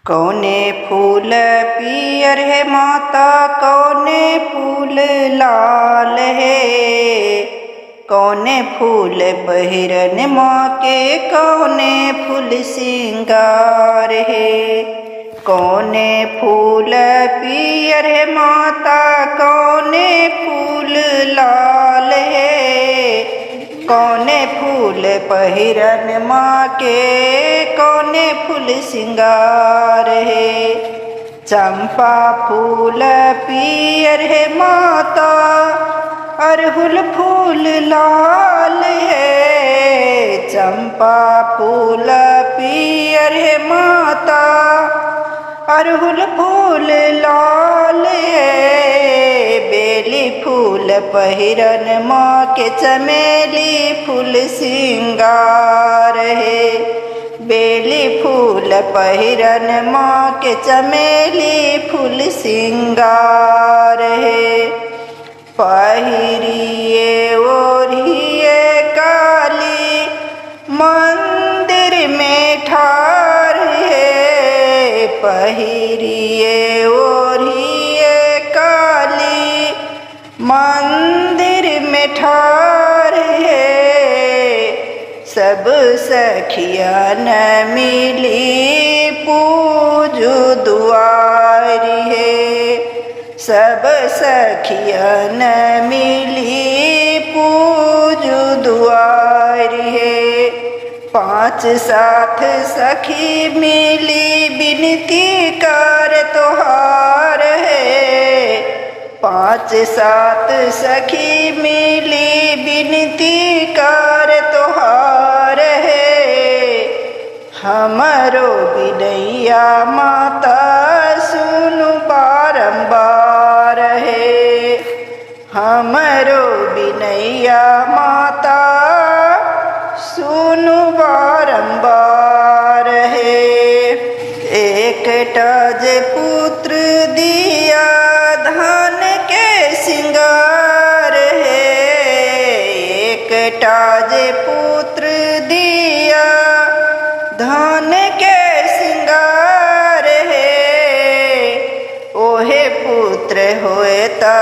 कौने फूल पियर है माता, कौने फूल लाल है। कौने फूल पहिरन माँ के, कौने फूल सिंगार है। कौने फूल पियर है माता, कौने फूल लाल है। कौने फूल पहिरन माँ के, कौने फूल सिंगार है। चंपा फूल पियर है माता, अरहुल फूल लाल है। चंपा फूल पियर है माता, अरहुल फूल लाल है। बेली फूल पहिरन माँ के, चमेली फूल सिंगार है। बेली फूल पहिरन माँ के, चमेली फूल सिंगार है। पहिरिए ओढ़िए काली मंदिर में ठार है। पहिरिए ओढ़िए काली मंदिर में ठार है। सब सखियन मिली पूजु दुआरी है। सब सखियन मिली पूजु दुआरी है। पाँच साथ सखी मिली विनती कर तोहार है। पाँच सात सखी मिली विनती कर तोहार है। हमरो बिनैया माता सुनु बारंबार है। हमरो बिनैया माता सुनु बारंबार है। एकटा जे पुत्र दिया धन के सिंगार है। एकटा जे पुत्र दिया धन के सिंगार है। ओहे पुत्र होए त